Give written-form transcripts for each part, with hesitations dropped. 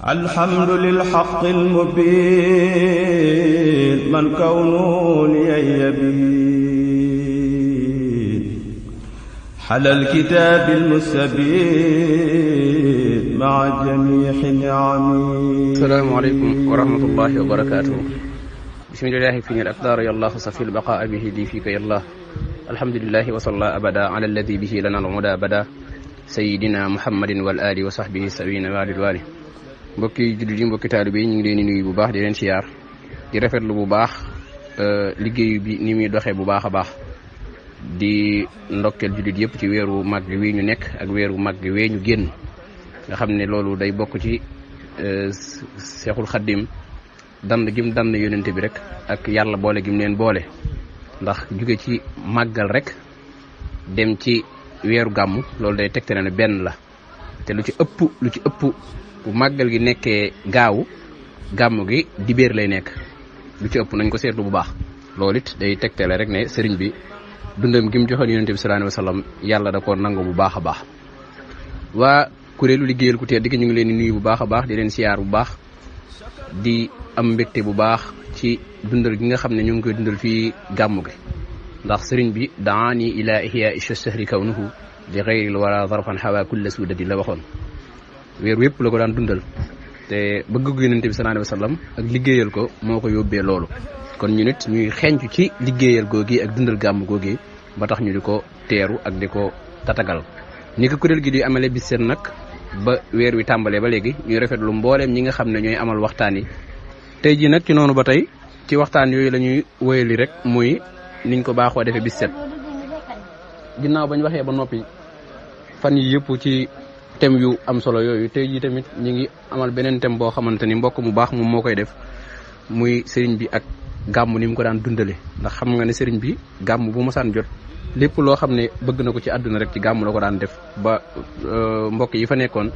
الحمد للحق المبين من كونه لي يبين حل الكتاب المستبين مع جميع نعمه. السلام عليكم ورحمة الله وبركاته. بسم الله فيني الأقدار يا الله صفي البقاء به لي فيك يا الله. الحمد لله وصلى أبدا على الذي به لنا العمدا بدا سيدنا محمد والآل وصحبه سبينا والوالي. mbokki jullit yi mbokki taalibe yi ñu ngi leen di nuyu bu baax di leen siyaar di rafetlu bu baax liggéeyu bi ni muy doxee bu baax a baax di ndokkeel jullit yëpp ci weeru màgg wi ñu nekk ak weeru màgg wee ñu génn nga xam ne loolu day bokk ci Seexul Xaddim dand gim dand yonente bi rek ak yàlla boole gim leen boole ndax jóge ci màggal rek dem ci weeru gàmmu loolu day tegte ne benn la te lu ci ëpp bu màggal gi nekkee gaawu gàmmu gi dibéer lay nekk lu ci ëpp nañ ko seetlu bu baax loolu it day tegtale rek ne sëriñ bi dundam gi mu joxoon yonente bi sallallahu alayhi wa sallam yàlla da ko nangu bu baax a baax. waa kuréelu liggéeyal ku tedd gi ñu ngi leen di nuyu bu baax a baax di leen siyaar bu baax di am mbégte bu baax ci dundal gi nga xam ne ñu ngi koy dundal fii gàmmu gi ndax sëriñ bi daani ila ihya shahri kawnuhu li ghayril wara zarfan hawa kulla sudadi la waxoon weer yëpp la ko daan dundal te bëgg yonente bi sallallahu alayhi wa sallam ak liggéeyal ko moo ko yóbbee loolu kon ñu nit ñuy xencu ci liggéeyal googi ak dundal gàmm googi ba tax ñu di ko teeru ak di ko tatagal ni ko kuréel gi di amale bis seen nag ba weer wi tàmbalee ba léegi ñuy rafetlu mbooleem ñi nga xam ne ñooy amal waxtaan yi tey jii nag ci noonu ba tey ci waxtaan yooyu la ñuy wóyali rek muy niñ ko baaxoo defee bis set ginnaaw bañ waxee ba noppi fan yi yëpp ci thème yu am solo yooyu tey jii tamit ñi ngi amal beneen thème boo xamante ni mbokk mu baax moom moo koy def muy sëriñ bi ak gàmm ni mu ko daan dundale ndax xam nga ne sëriñ bi gàmm bu mosaan jot lépp loo xam ne bëgg na ko ci àdduna rek ci gàmm la ko daan def ba mbokk yi fa nekkoon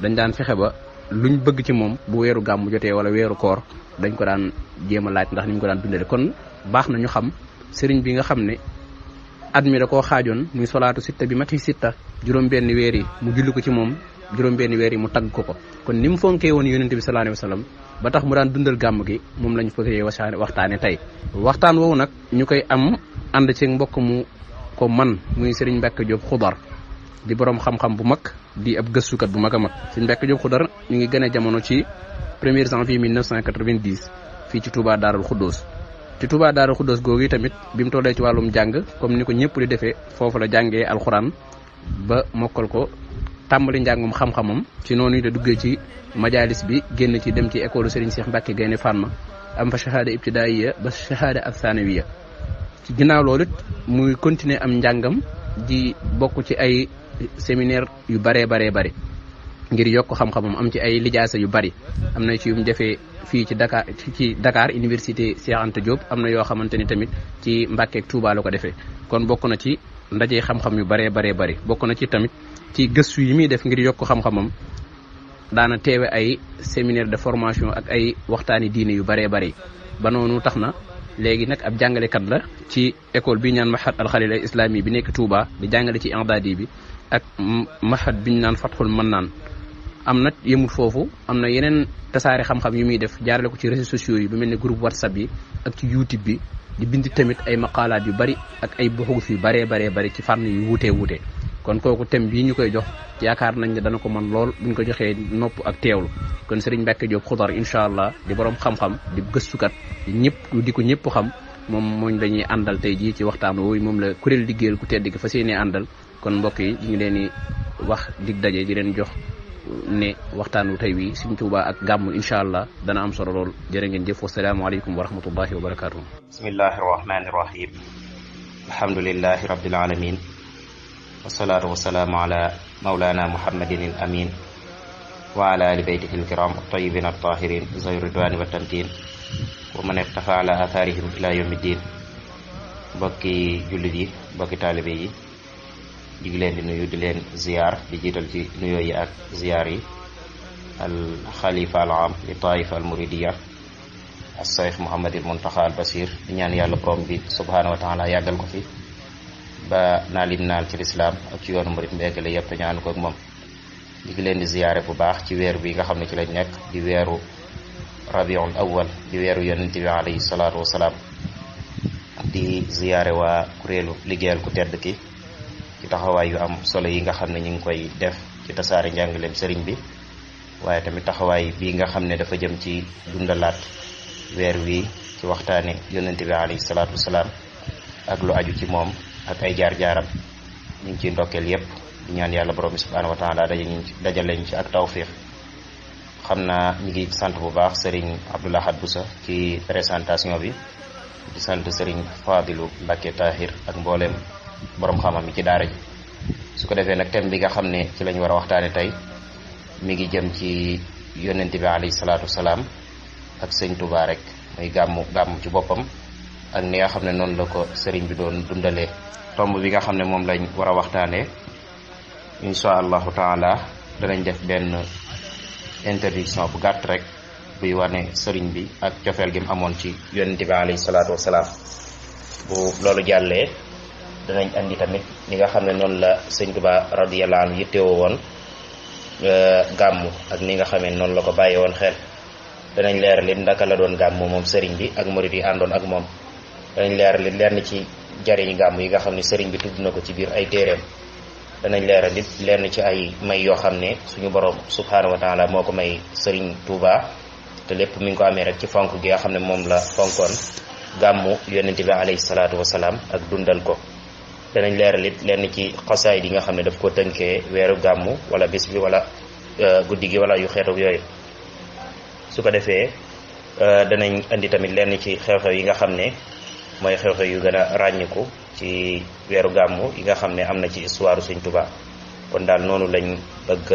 dañ daan fexe ba luñ bëgg ci moom bu weeru gàmm jotee wala weeru koor dañ ko daan jéem a laaj ndax ni mu ko daan dundale kon baax na ñu xam sëriñ bi nga xam ne at mi da koo xaajoon muy solaatu sitta bi mati sitta juróom-benn weer yi mu julli ko ci moom juróom-benn weer yi mu tagg ko kon ni mu fonkee woon yonente bi sallallahu alayhi wa sallam ba tax mu daan dundal gàmm gi moom lañ fëkkee waxtaane tey waxtaan woowu nag ñu koy am ànd ci mbokk mu ko man muy Serigne Mbacke Diop Xudar di borom xam-xam bu mag di ab gëstukat bu mag a mag Serigne Mbacke Diop Xudar ñu ngi gën a jamono ci 1er janvier 1990 fii ci Touba Daarul Xuddoos ci Touba Daarul Xuddoos googu tamit bi mu tollee ci wàllum jàng comme ni ko ñëpp di defee foofu la jàngee alxuraan ba mokkal ko tàmbali njàngum xam-xamam ci noonu la duggee ci majalis bi génn ci dem ci école Serigne Cheikh Mbacke Gaynde Fatma am fa shahada ibtidaiya ba shahada athanawiya ci ginnaaw loolu it muy continuer am njàngam di bokk ci ay séminaire yu baree bari ngir yokk xam-xamam am ci ay lijaasa yu bari am na ci yu mu defee fii ci Dakar université Cheikh Anta Diop am na yoo xamante ni tamit ci Mbacke ak Touba la ko defee kon bokk na ci ndaje xam-xam yu baree bari bokk na ci tamit ci gëstu yi muy def ngir yokk xam-xamam daana teewe ay séminaire de formation ak ay waxtaani diine yu baree bari ba noonu tax na léegi nag ab jàngalekat la ci école bi ñu naan mahad al xalil al islami bi nekk Touba di jàngale ci i'dadi bi ak mahad bi ñu naan Fathul Mannaan am na yemul foofu am na yeneen tasaare xam-xam yu muy def jaarale ko ci réseaux sociaux yi bu mel ne groupe WhatsApp yi ak ci YouTube bi di bind tamit ay maqaalaat yu bari ak ay buxuus yu baree bari ci fànn yu wuute kon kooku thème bii ñu koy jox yaakaar nañ ne dana ko mën lool buñ ko joxee nopp ak teewlu kon Serigne Mbacke Diop Xudar incha allah di borom xam-xam di gëstukat di ko ñëpp xam moom mooñ dañuy àndal tey jii ci waxtaan woowu moom la kuréel liggéeyal ku tedd gi fas yéenee àndal kon mbokk yi ñu ngi leen di wax dig daje di leen jox ne waxtaanu tey wi Serigne Touba ak gàmmu incha allah dana am solo lool jërë ngeen jëf wasalaamaaleykum wa rahmatullahi wa barakatuh. bismillahi rahmani rahim alhamdulillahi rabbil alamin wasalaatu wasalaamu ala maulana muhammadin al amin wa ala ali baytihi al kiram at-tayyibin at-tahirin zawi ridwani wa tamkin wa man iqtafa ala atharihim ila yawmi ddin bokki jullit yi bokki taalibe yi di ngi leen di nuyu di leen ziyaar di jiital ci nuyoo yi ak ziyaar yi al xalifa al am li taifa al muridiya al Cheikh Mouhamadul Muntaxa al Basir di ñaan yàlla borom bi subhanahu wa taala yàggal ko fi ba naa lim naal ci lislaam ak ci yoonu murid mu eggale yëpp te ñaanu ko ak moom ñu ngi leen di ziyaare bu baax ci weer bi nga xam ne ci lañ nekk di weeru rabiul awwal di weeru yonent bi alayhi salaatu wasalaam di ziyaare waa kuréelu liggéeyal ku tedd ki ci taxawaay yu am solo yi nga xam ne ñu ngi koy def ci tasaare njàngaleem sëriñ bi waaye tamit taxawaay bii nga xam ne dafa jëm ci dundalaat weer wi ci waxtaane yonent bi alayhi salaatu wasalaam ak lu aju ci moom ak ay jaar-jaaram ñu ngi ciy ndokkeel yépp di ñaan yàlla borom bi subhaanahu wa taala dajaleñ ci ak tawfiq xam naa ñu ngi sant bu baax sëriñ Abdou Lahad Bousso ci présentation bi di sant sëriñ Fadilu Mbacke Tahir ak mbooleem borom xam-xam yi ci daara ji su ko defee nag thème bi nga xam ne ci lañu war a waxtaane tey mi ngi jëm ci yonent bi alayhi salaatu wasalaam ak sëñ Touba rek muy gàmmu ci boppam ak ni nga xam ne noonu la ko sëriñ bi doon dundalee tomb bi nga xam ne moom lañ war a waxtaanee insha allahu taala danañ def benn introduction bu gàtt rek buy wane sëriñ bi ak cofeel gi mu amoon ci yonent bi alayhi salaatu wasalaam bu loolu jàllee danañ andi tamit li nga xam ne noonu la sëñ Touba radiyallahu anhu yittewoo woon gàmmu ak ni nga xamee noonu la ko bàyyee woon xel danañ leeral it ndaka la doon gàmmu moom sëriñ bi ak murid yi àndoon ak moom danañ leeral it lenn ci jariñ gàmmu yi nga xam ne sëriñ bi tudd na ko ci biir ay téeréem danañ leeral it lenn ci ay may yoo xam ne suñu borom subhaanahu wa taala moo ko may sëriñ Touba te lépp mi ngi ko amee rek ci fonk gi nga xam ne moom la fonkoon gàmmu yonent bi alayhi salaatu wasalaam ak dundal ko danañ leeral it lenn ci xasaay yi nga xam ne daf ko tënkee weeru gàmmu wala bis bi wala guddi gi wala yu xeetu yooyu su ko defee danañ indi tamit lenn ci xew-xew yi nga xam ne mooy xew-xew yu gën a ràññiku ci weeru gàmmu yi nga xam ne am na ci histoire Sëñ Tuubaa kon daal noonu lañ bëgg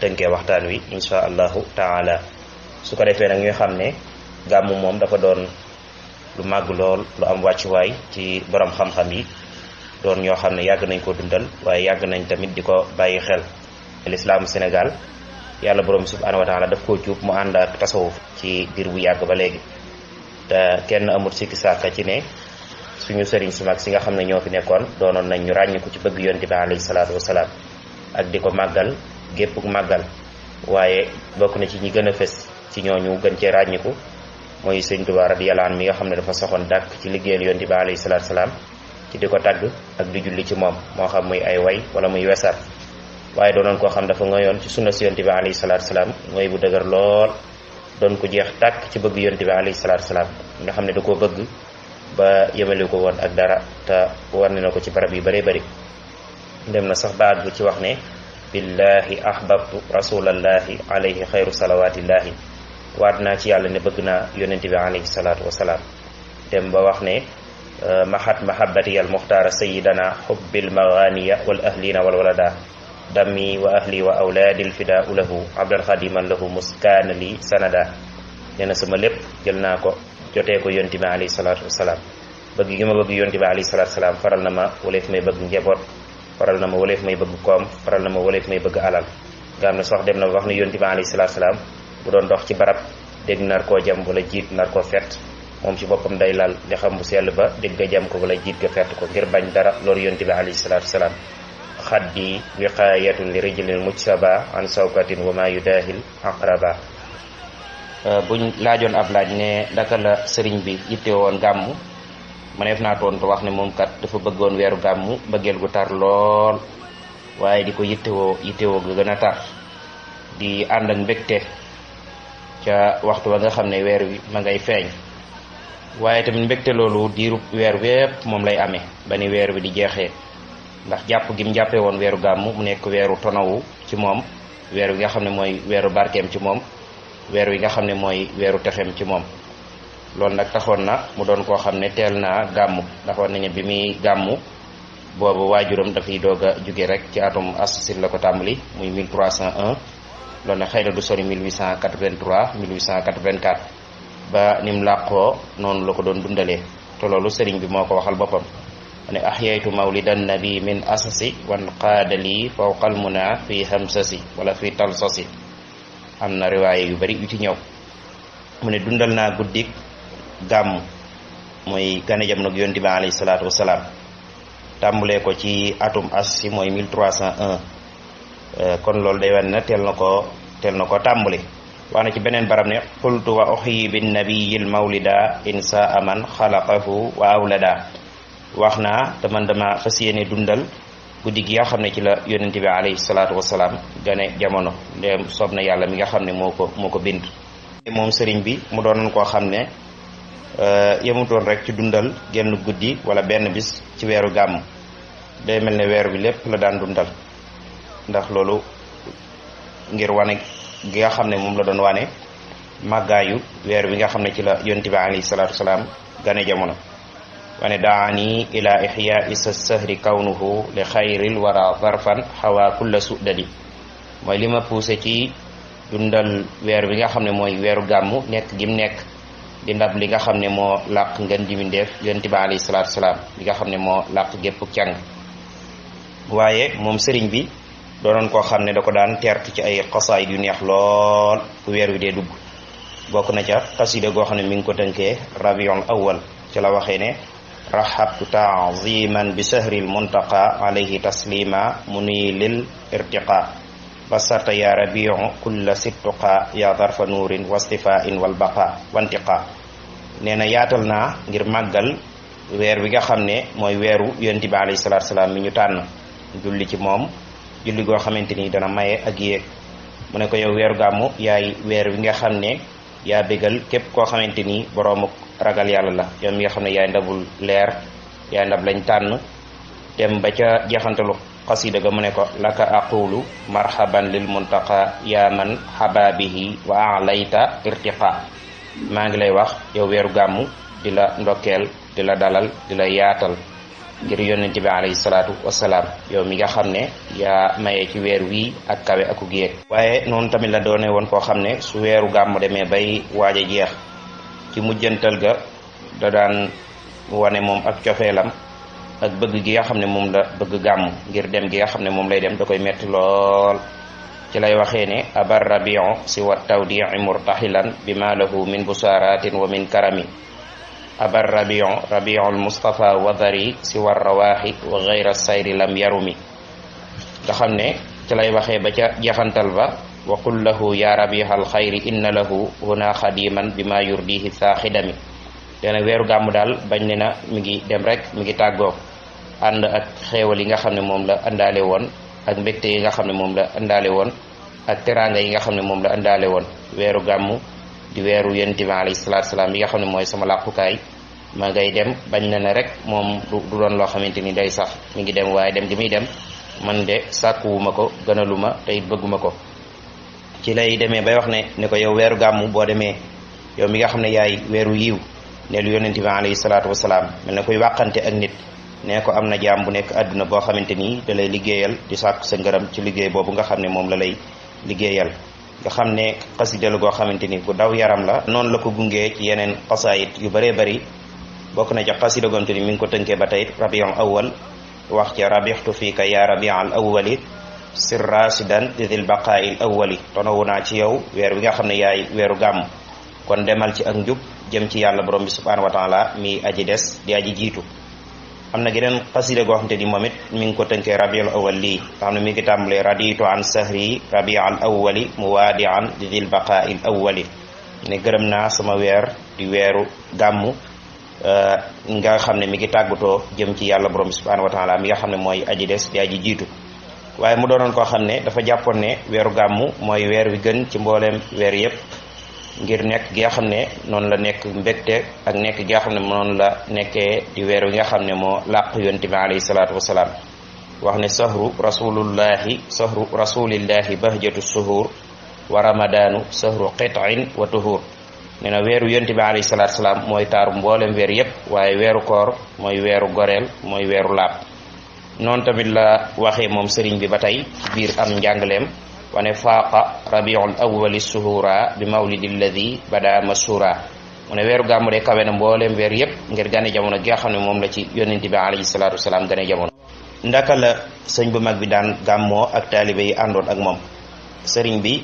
tënkee waxtaan wi insha allahu taala su ko defee nag ñuy xam ne gàmmu moom dafa doon lu màgg lool lu am wàccuwaay ci borom xam-xam yi doon ñoo xam ne yàgg nañ ko dundal waaye yàgg nañ tamit di ko bàyyi xel lislaamu Sénégal yàlla borom subhaanahu wa taala daf koo cuub mu ànd ak tasawuf ci diir bu yàgg ba léegi te kenn amul sikki sàkka ci ne suñu sëriñ su mag si nga xam ne ñoo fi nekkoon doonoon nañ ñu ràññiku ci bëgg yonent bi alayhi salaatu wasalaam ak di ko màggal géppuk màggal waaye bokk na ci ñi gën a fës ci ñooñu gën cee ràññiku mooy Sëñ Tuubaa radiyallaahu anhu mi nga xam ne dafa soxoon dàkk ci liggéeyal yonent bi alayhi salaatu wasalaam ci di ko tagg ak di julli ci moom moo xam muy ay way wala muy wesar waaye doonoon koo xam dafa ngoyoon ci sunna si yonent bi alayhi salaatu wasalaam mooy bu dëgër lool doon ko jeex tàkk ci bëgg yonent bi alayhi salaatu wasalaam nga xam ne da koo bëgg ba yemale ko woon ak dara te war na ko ci barab yu bëree bëri dem na sax baat bu ci wax ne billahi ahbabtu rasulallahi alayhi xayru salawatillahi waat naa ci yàlla ne bëgg naa yonent bi alayhi salaatu wasalaam dem ba wax ne mahat mahabbati al muxtaara sayidana xubbil maganiya wal ahlina wal walada dammi wa ahli wa awlaadil fidaa lahu abdan xadiman lahu muskaana li sanada nee na sama lépp jël naa ko jotee ko yonent bi alayhi salaatu wasalaam bëgg gi ma bëgg yonent bi alayhi salaatu wasalaam faral na ma waleef may bëgg njaboot faral na ma waleef may bëgg koom faral na ma waleef may bëgg alal nga xam ne sax dem na wax ne yonent bi alayhi salaatu wasalaam bu doon dox ci barab dégg nar koo jam wala jiit nar koo fett moom ci boppam day lal li xam bu sell ba dégg nga jam ko wala jiit ga fett ko ngir bañ dara loolu yonent bi alayhi salaatu wasalaam xaddi wiqaayatun li rijlil mujsaba an sawkatin wa ma yudahil aqraba buñ laajoon ab laaj ne daka la sëriñ bi yitte woon gàmmu mëneef naa tontu wax ne moom kat dafa bëggoon weeru gàmmu bëggeel gu tar lool waaye di ko yittewoo ga gën a tar di ànd ak mbégte ca waxtu wa nga xam ne weer wi ma ngay feeñ waaye tamit mbégte loolu diirub weer wépp moom lay amee ba ni weer wi di jeexee ndax jàpp gi mu jàppee woon weeru gàmmu mu nekk weeru tonawu ci moom weer wi nga xam ne mooy weeru barkeem ci moom weer wi nga xam ne mooy weeru texem ci moom loolu nag taxoon na mu doon koo xam ne teel naa gàmmu taxoon nañu bi muy gàmmu boobu waajuram dafay doog a jóge rek ci atum assil la ko tàmbali muy 1301 loolu nag xëy na du sori 1883 1884 ba ni mu làqoo noonu la ko doon dundalee te loolu sëriñ bi moo ko waxal boppam ne ahyaytu mawlidan nabi min asasi wan qaadali fawqal muna fi hamsasi wala fi talsasi am na riwaaye yu bari yu ci ñëw mu ne dundal naa guddik gàmm mooy gane jamono yonent bi alayhi salaatu wasalaam tàmbulee ko ci atum asasi mooy 1301 kon loolu day wane ne teel na ko tàmbali. wax na ci beneen barab ne qultu wa uxyi bin nabiyil mawlida insa man xalaqahu wa awlada wax naa te man dama fas yéene dundal guddi gi nga xam ne ci la yonent bi alayhi salaatu wasalaam gane jamono ndem soob na yàlla mi nga xam ne moo ko bind. moom sëriñ bi mu doonoon koo xam ne yemutoon rek ci dundal genn guddi wala benn bis ci weeru gàmm, day mel ne weer bi lépp la daan dundal, ndax loolu ngir wane gi nga xam ne moom la doon wane màggaayu weer bi nga xam ne ci la yonent bi alayhi salaatu wasalaam gane jamono. wane daani ila ihyaai sa sahri kawnuhu li xayril wara zarfan xawa kulla sudadi, mooy li ma poussé ci dundal weer bi nga xam ne mooy weeru gàmmu nekk gim nekk di ndab li nga xam ne moo làq ngeen ji mindeef yonent bi alayhi salaatu wasalaam li nga xam ne moo làq gépp càng. waaye moom sëriñ bi doonoon koo xam ne da ko daan teertu ci ay xasaayid yu neex lool fu weer wi dee dugg. bokk na ca xasida goo xam ne mi ngi ko tënkee rabiul awwal ci la waxee ne rahabtu taaziman bi sahril muntaqa alayhi taslima munilil irtiqa basarta ya rabiu kulla sittuqa ya darfa nuurin wastifain walbaqa wantiqa. nee na yaatal naa ngir màggal weer wi nga xam ne mooy weeru yonent bi alayhi salaatu salaam mi ñu tànn julli ci moom julli goo xamante ni dana maye ak yéeg. mu ne ko yow weeru gàmmu yaay weer wi nga xam ne yaa bégal képp koo xamante ni boroomu ragal yàlla la, yow mi nga xam ne yaay ndabul leer, yaay ndab lañ tànn. dem ba ca jeexantalu xasida ga mu ne ko laka aqulu marhaban lil muntaqa yaa man hababihi wa alayta irtiqa. maa ngi lay wax yow weeru gàmmu di la ndokkeel, di la dalal, di la yaatal ngir yonent bi alayhi salaatu wasalaam, yow mi nga xam ne yaa maye ci weer wii ak kawe aku géeg. waaye noonu tamit la doone woon koo xam ne su weeru gàmmu demee bay waaj a jeex ci mujjantal ga da daan wane moom ak cofeelam ak bëgg gi nga xam ne moom la bëgg gàmmu, ngir dem gi nga xam ne moom lay dem da koy metti lool. ci lay waxee ne abar rabiu si wa tawdii murtaxilan bi ma lahu min busaratin wa min karami. abar rabiul mustafa wadari si war rawaaxi wa gayra sayri lam yarumi. nga xam ne ci lay waxee ba ca jeexantal ba wa qul lahu ya rabihal xayri inna lahu huna xadiman bi ma yurdihi saaxidami. dena weeru gàmmu daal bañ ne na mi ngi dem rek mi ngi tàggoog ànd ak xeewal yi nga xam ne moom la àndaale woon ak mbégte yi nga xam ne moom la àndaale woon ak teraanga yi nga xam ne moom la àndaale woon. weeru gàmmu di weeru yonent bi alayhi salaatu salaam yi nga xam ne mooy sama làqukaay, ma ngay dem bañ na ne rek moom du doon loo xamante ni day sax, mi ngi dem waaye dem gi muy dem man de sàkkuwuma ko, gënaluma te it bëgguma ko. ci lay demee bay wax ne ko yow weeru gàmmu boo demee yow mi nga xam ne yaay weeru yiw ne lu yonent bi alayhi salaatu wasalaam mel na koy wàqante ak nit ne ko am na jaam bu nekk àdduna boo xamante ni da lay liggéeyal di sàkk sa ngërëm ci liggéey boobu nga xam ne moom la lay liggéeyal. nga xam ne xasida la goo xamante ni ku daw yaram la. noonu la ko gungee ci yeneen xasaayit yu bëree bëri, bokk na ca xasida gomte ni mi ngi ko tënkee ba tey rabiul awwal wax ca rabixtu fiika ya rabial awwali sir rasidan didil baqail awwali. tonowu naa ci yow weer wi nga xam ne yaay weeru gàmm, kon demal ci ak njub jëm ci yàlla borom bi subhanahu wa taala mi aji des di aji jiitu. am na geneen xasida goo xamante ni moom it mi ngi ko tënkee rabiul awwal lii nga xam ne mi ngi tàmbalee raditu an sahri rabial awwali muwaadian didil baqail awwali. ne gërëm naa sama weer di weeru gàmmu nga xam ne mi ngi tàggatoo jëm ci yàlla borom bi subhanahu wa taala mi nga xam ne mooy aji des di aji jiitu. waaye mu doonoon koo xam ne dafa jàppoon ne weeru gàmmu mooy weer wi gën ci mbooleem weer yépp, ngir nekk gi nga xam ne noonu la nekk mbégte ak nekk gi nga xam ne noonu la nekkee di weer wi nga xam ne moo làq yonent bi alayhi salaatu wasalaam. wax ne sahru rasulillahi bahjatu suhur wa ramadaanu sahru qitain wa tuhur. nee na weeru yonent bi alayhi salaatu wasalaam mooy taaru mboolem weer yépp, waaye weeru koor mooy weeru goreel, mooy weeru laab. noonu tamit la waxee moom sëriñ bi ba tey ci biir am njàngaleem wane faaqa rabiul awwali suhura bi mawlidi alladi bada masura. mu ne weeru gàmmu de kawe na mbooleem weer yépp ngir gane jamono gi nga xam ne moom la ci yonent bi alayhi salaatu wasalaam gane jamono. ndaka la sëñ bu mag bi daan gàmmoo ak taalibe yi àndoon ak moom. sëriñ bi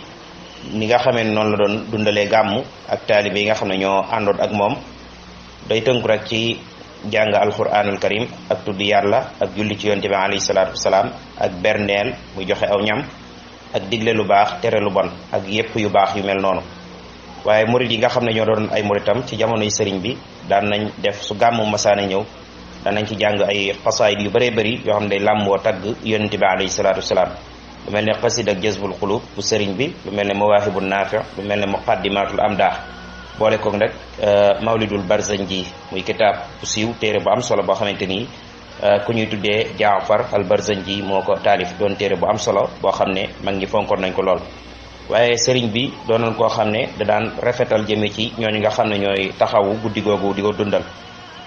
ni nga xamee noonu la doon dundalee gàmmu ak taalibe yi nga xam ne ñoo àndoon ak moom day tënku rek ci jàng alquranul karim ak tudd yàlla ak julli ci yonent bi alayhi salaatu wasalaam ak berndeel muy joxe aw ñam ak digle lu baax tere lu bon ak yépp yu baax yu mel noonu. waaye murid yi nga xam ne ñoo doon ay muritam ci jamonoy sëriñ bi daan nañ def su gàmmu masaana ñëw daan nañ ci jàng ay xasaayid yu bëree bëri yoo xam ne day làmboo tagg yonente bi alayhi salaatu wasalaam. lu mel ne xasid ak jazbul xulub bu sëriñ bi, lu mel ne mawaahibu naafi, lu mel ne muqaddimatul amdaax, boole koog nag mawlidul barzanji muy kitaab bu siiw téere bu am solo boo xamante ni ku ñuy tuddee Jaafar al Barzanji moo ko taalif doon téere bu am solo boo xam ne mag ñi fonkoon nañ ko lool. waaye sëriñ bi doonoon koo xam ne da daan rafetal jëme ci ñooñu nga xam ne ñooy taxawu guddi googu di ko dundal,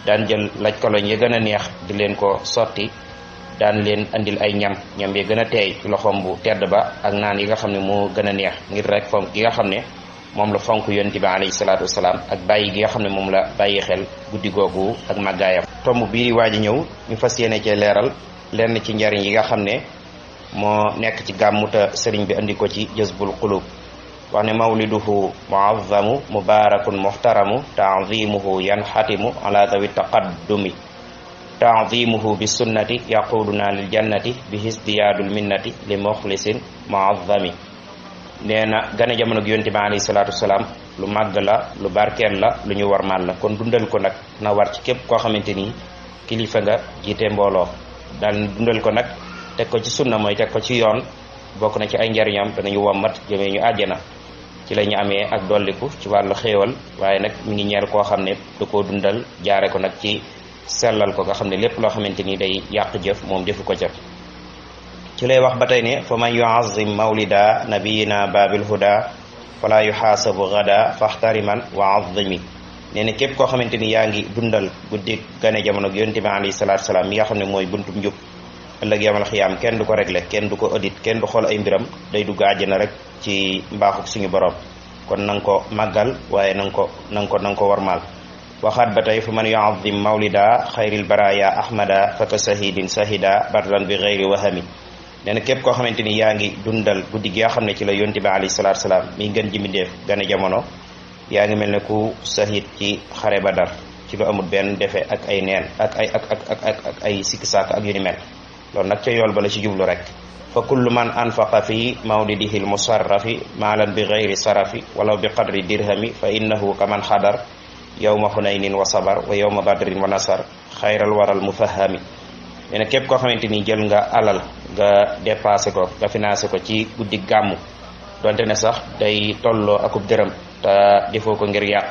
daan jël laj koloñ ya gën a neex di leen ko sotti, daan leen andil ay ñam yi gën a teey ci loxoom bu tedd ba ak naan yi nga xam ne moo gën a neex ngir rek fonk gi nga xam ne moom la fonk yonent bi alayhi salaatu wasalaam ak bàyyi gi nga xam ne moom la bàyyi xel guddi googu ak màggaayam. tomb bii di waaj a ñëw ñu fas yéene cee leeral lenn ci njariñ yi nga xam ne moo nekk ci gàmmu te sëriñ bi andi ko ci jazbul qulub. wax ne mawliduhu muazzamu mubarakun muhtaramu ta'zimuhu yanxatimu ala dawi taqaddumi ta'zimuhu bi sunnati yaquduna lil jannati bi hisdiyaadul minnati li muxlisin muazzami. nee na gane jamono gi yonent bi alayhi salaatu wasalaam lu màgg la, lu barkeel la, lu ñu warmaal la. kon dundal ko nag na war ci képp koo xamante ni kilifa nga jiite mbooloo. daal dundal ko nag teg ko ci sunna mooy teg ko ci yoon, bokk na ci ay njariñam danañu wommat jëmee ñu àjjana, ci la ñu amee ak dolliku ci wàllu xéewal. waaye nag mi ngi ñeel koo xam ne da koo dundal jaare ko nag ci sellal ko nga xam ne lépp loo xamante ni day yàq jëf moom defu ko ca. ci lay wax ba tey ne fa man yuazim mawlida nabiyina babil huda fala yuxaasabu gada faxtariman wa azimi. nee na képp koo xamante ni yaa ngi dundal guddi gane jamono gi yonent bi alayhi salaatu salaam mi nga xam ne mooy buntum njub, ëllëg yamal xiyaam kenn du ko réglé, kenn du ko audit, kenn du xool ay mbiram, day dugg àjjana rek ci mbaaxuk suñu borom. kon na nga ko màggal waaye na nga ko warmaal. waxaat ba tey fa man yuazim mawlida xayril baraya ahmada fa ka sahidin sahida bardan bi xayri wahami. nee na képp koo xamante ni yaa ngi dundal guddi gi nga xam ne ci la yonent bi alayhi salaatu salaam mi gën ji mbindéef gane jamono, yaa ngi mel ne ku sahid ci xare Badar ci lu amul benn defe ak ay neen ak ay sikki saak ak yu ni mel. loolu nag ca yool ba la ci jublu rek. fa kullu man anfaqa fi mawlidihi lmusarrafi maalan bi gayri sarafi walaw bi qadri dirhami fa innahu kaman xadar yawma xunaynin wa sabar wa yawma badrin wa nasar xayral waral mufahami. nee na képp koo xamante ni jël nga alal nga dépassé ko, nga financé ko ci guddi gàmmu, donte ne sax day tolloo akub dërëm te defoo ko ngir yàq,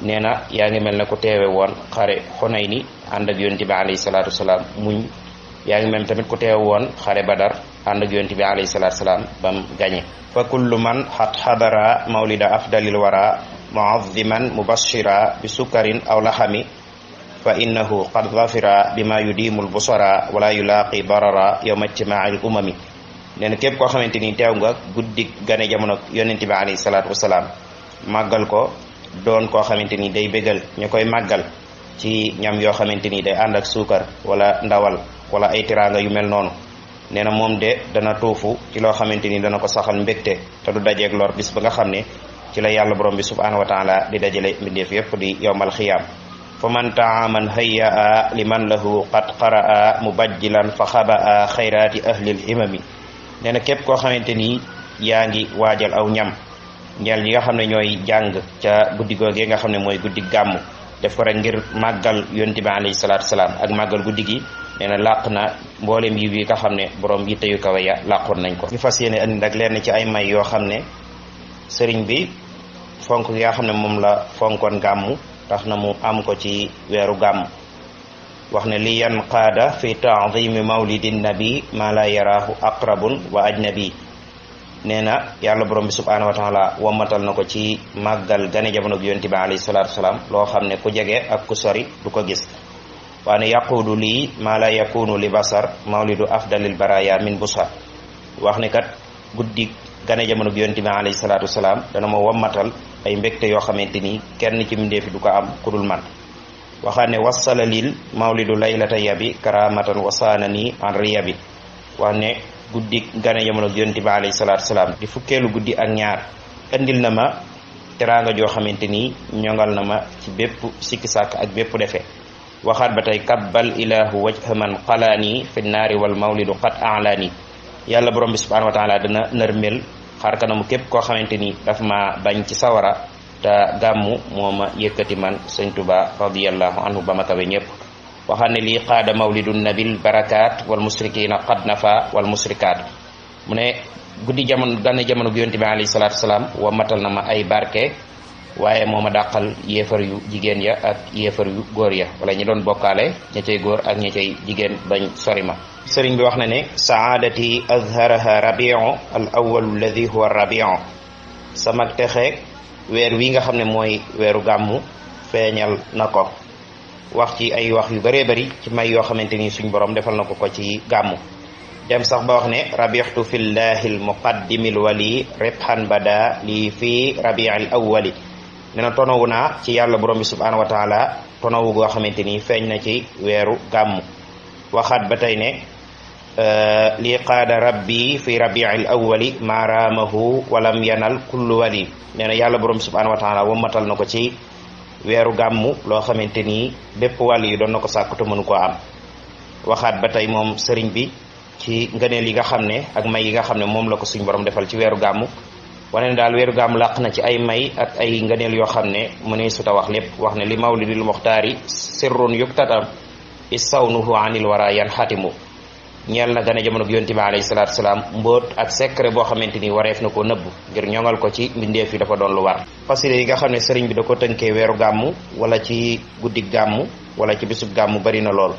nee na yaa ngi mel ne ku teewe woon xare Xunayni ànd ak yonent bi alayhi salaatu wasalaam muñ. yaa ngi mel tamit ku teewe woon xare Badar ànd ak yonent bi alayhi salaatu wasalaam bam gañe. fa kullu man xadara mawlida afdalil wara muazziman mubashira bi sukkarin aw laxami fa innahu qad zafira bima yudimul busara wala yulaaqi darara yawma ijtimaa'il umami. nee na képp koo xamante ni teew nga guddi gane jamono yonent bi alayhi salaatu wasalaam, màggal ko, doon koo xamante ni day bégal ñu koy màggal ci ñam yoo xamante ni day ànd ak suukar wala ndawal wala ay tiraanga yu mel noonu. nee na moom de dana tuufu ci loo xamante ni dana ko saxal mbégte te du dajeeg lor bis ba nga xam ne ci la yàlla borom bi subhanahu wa taala di dajale mbindeef yépp di yowmal xiyaam. fa man taaman hayyaa liman lahu qad qaraa mubajjilan fa xabaa xayraati ahlil himami. nee na képp koo xamante ni yaa ngi waajal aw ñam ñeel ñi nga xam ne ñooy jàng ca guddi googee nga xam ne mooy guddi gàmmu, def ko rek ngir màggal yonent bi alayhi salaatu salaam ak màggal guddi gi. nee na làq na mboolem yi bi nga xam ne borom yitte yu kawe ya làqoon nañ ko. ñu fas yéene andi nag lenn ci ay may yoo xam ne sëriñ bi fonk nga xam ne moom la fonkoon gàmmu tax na mu am ko ci weeru gàmmu. wax ne li yan qaada fi ta'zimi mawlidin nabi ma la yaraahu aqrabun wa ajnabi. nee na yàlla borom bi subhanahu wa taala wammatal na ko ci màggal gane jamono gi yonent bi alayhi salaatu wasalaam loo xam ne ku jege ak ku sori du ko gis. waane yaquudu lii maa la yakunu li basar mawlidu afdalil baraya min busar. wax ne kat guddi gane jamono gi yonent bi alayhi salaatu wasalaam dana ma wammatal ay mbégte yoo xamante ni kenn ci mbindeefi du ko am ku dul man. waxaat ne wassala lil mawlidu laylata yabi karamatan wasaana nii an riyabi. wax ne guddi gane jamono gi yonent bi alayhi salaatu wasalaam di fukkeelu guddi ak ñaar andil na ma teraanga joo xamante ni ñongal na ma ci bépp sikki sàkk ak bépp defe. waxaat ba tey kabbal ilahu wajha man qalaani fi naari wal mawlidu qad alaani. yàlla borom bi subhanahu wa taala dana nërmel xar kanamu képp koo xamante ni daf ma bañ ci sawara te gàmmu moo ma yëkkati man sëñ Tuba radiyallahu anhu ba ma kawe ñëpp waxam ne lii qaada mawlidu nabil barakat wal musrikina qad nafa wal musrikat mu ne guddi jamono gane jamono gu yonte bi alayhi salaatu wasalaam wa matal na ma ay barke waaye moo ma dàqal yéefar yu jigéen ya ak yéefar yu góor ya wala ñi doon bokkaale ña cay góor ak ña cay jigéen bañ sori ma sëriñ bi wax na ne saadati azharaha rabiu al awalu alladi huwa rabiu sama texe weer wi nga xam ne mooy weeru gàmmu feeñal na ko wax ci ay wax yu bëree bëri ci may yoo xamante ni suñ borom defal na ko ko ci gàmmu dem sax ba wax ne rabixtu fillahi al muqaddimil wali ribhan bada lii fii rabiil awwali ne na tonawu naa ci yàlla borom bi subhanahu wa taala tonawu goo xamante ni feeñ na ci weeru gàmmu waxaat ba tey ne lii qaada rabbi fi rabiil awwali maaraamahu walam yanal kullu wali nee na yàlla borom bi subhanahu wa taala wammatal na ko ci weeru gàmmu loo xamante ni bépp wàll yi doon na ko sàkku te mënu koo am waxaat ba tey moom sëriñ bi ci ngëneel yi nga xam ne ak may yi nga xam ne moom la ko suñ borom defal ci weeru gàmmu wane ne daal weeru gàmmu làq na ci ay may ak ay ngëneel yoo xam ne mënee suta wax lépp wax ne li mawlidil muxtaari sirrun yuktatam istawnuhu anil wara yan xatimu ñeel na gane jamono bi yonte bi alayhi salaatu salaam mbóot ak secret boo xamante ni wareef na koo nëbb ngir ñoŋal ko ci mbindeef yi dafa doon lu war fasile yi nga xam ne sëriñ bi da ko tënkee weeru gàmmu wala ci guddi gàmmu wala ci bisub gàmmu bari na lool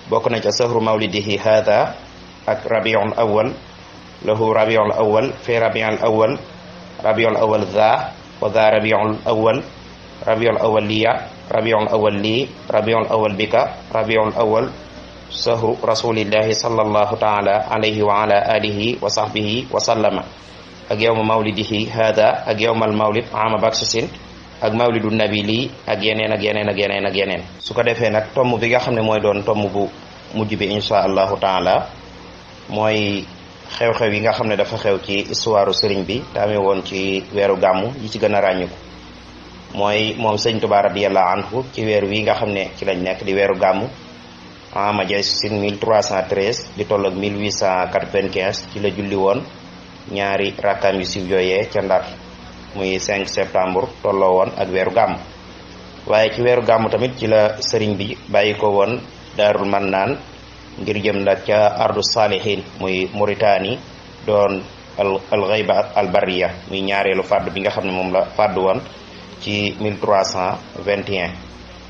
bokk na ca sahru mawlidihi hada ak rabiul awal lahu rabiul awal fi rabiul awal rabiul awal za wa za rabiul awal rabiul awal liya rabiul awal lii rabiul awal bika rabiul awal sahru rasulillahi sallallahu taala alayhi wa ala alihi wa sahbihi wa sallama ak yowma mawlidihi hada ak yowmal mawlid ama baksasin ak mawlidu nabi lii ak yeneen ak yeneen ak yeneen ak yeneen su ko defee nag tomb bi nga xam ne mooy doon tomb bu mujj bi insha allahu taala mooy xew-xew yi nga xam ne dafa xew ci histoire sëriñ bi te amee woon ci weeru gàmmu yi ci gën a ràññiku mooy moom sëñ Tuubaa radiyallahu anhu ci weer wi nga xam ne ci lañ nekk di weeru gàmmu ama jaysin 1313 di toll ak 1895 ci la julli woon ñaari rakkaam yu siiw yooyee ca Ndar muy 5 septembre tolloo woon ak weeru gàmm waaye ci weeru gàmm tamit ci la sëriñ bi bàyyi ko woon Daarul Mannaan ngir jëm nag ca ardu salihin muy Mauritanie doon al ghayba al barriya muy ñaareelu fàdd bi nga xam ne moom la fàdd woon ci 1321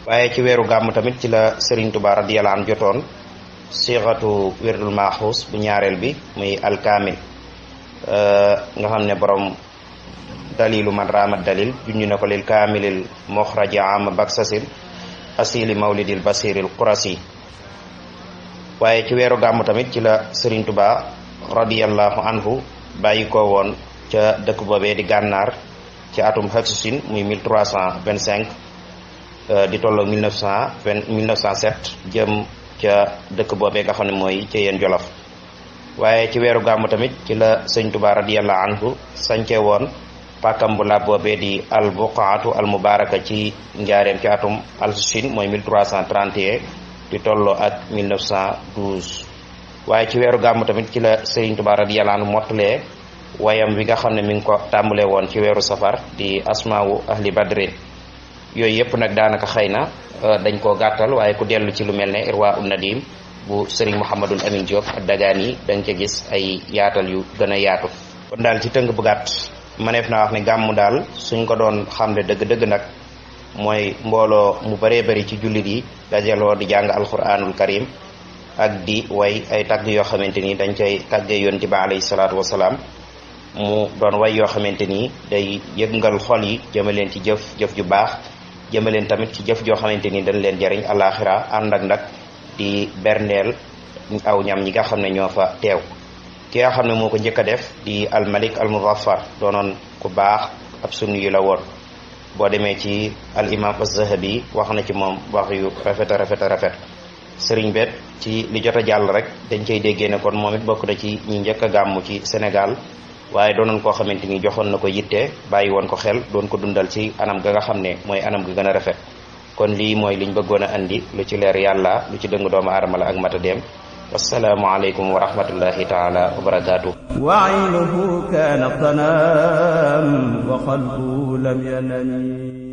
waaye ci weeru gàmm tamit ci la Serigne Touba radiyallahu anhu jotoon siixatu wirdul maaxuus bu ñaareel bi muy alkaamil nga xam ne borom dalilu man raamat dalil junñu ne ko lil kaamilil moxraji ama baksasil asili mawlidil basiril qurasi waaye ci weeru gàmm tamit ci la Serigne Touba radiyallahu anhu bàyyi ko woon ca dëkk boobee di gànnaar ci atum hafsin muy 1325 di tolloo 1907 jëm ca dëkk boobee nga xam ne mooy ca yéen Jolof waaye ci weeru gàmmu tamit ci la sëñ Tuubaa radiyallahu anhu sañce woon pàkkam bu laab boobee di al buqaatu al mubaraka ci njaareem ci atum alshin mooy 1331 di tolloo ak 1912 waaye ci weeru gàmmu tamit ci la sëñ Tuubaa radiyallahu anhu mottalee wayam wi nga xam ne mi ngi ko tàmbalee woon ci weeru safar di asmaawu ahli badrin yooyu yëpp nag daanaka xëy na dañ koo gàttal waaye ku dellu ci lu mel ne irwa un nadim bu Serigne Mouhamadul Amin Diop ak dagaan yi da nga ca gis ay yaatal yu gën a yaatu kon daal ci tënk bu gàtt maneef naa wax ne gàmmu daal suñ ko doon xamle dëgg-dëgg nag mooy mbooloo mu bëree bëri ci jullit yi dajaloo di jàng alquranul karim ak di way ay tagg yoo xamante ni dañ cay tàggee yonent bi alayhi salaatu wasalaam mu doon way yoo xamante ni day yëngal xol yi jëmaleen ci jëf ju baax jëmaleen tamit ci jëf joo xamante ni dañ leen jariñ alaxira ànd ak nag di berndeel aw ñam ñi nga xam ne ñoo fa teew ki nga xam ne moo ko njëkk a def di al malik al muzaffar doonoon ku baax ab sunni yu la woon boo demee ci al imam az-zahabi wax na ci moom wax yu rafet a rafet sëriñ bet ci li jot a jàll rek dañ cay déggee ne kon moom it bokk na ci ñi njëkk a gàmmu ci Sénégal waaye doonoon koo xamante ni joxoon na ko yitte bàyyi woon ko xel doon ko dundal ci anam ga nga xam ne mooy anam ga gën a rafet kon lii mooy liñ bëggoon a andi lu ci leer yàlla lu ci dëng doomu aadama la ak matadeem wassalaamu aleykum wa rahmatullahi taala wa barakaatuh. وعينه كان الظنام وقلبه لم ينم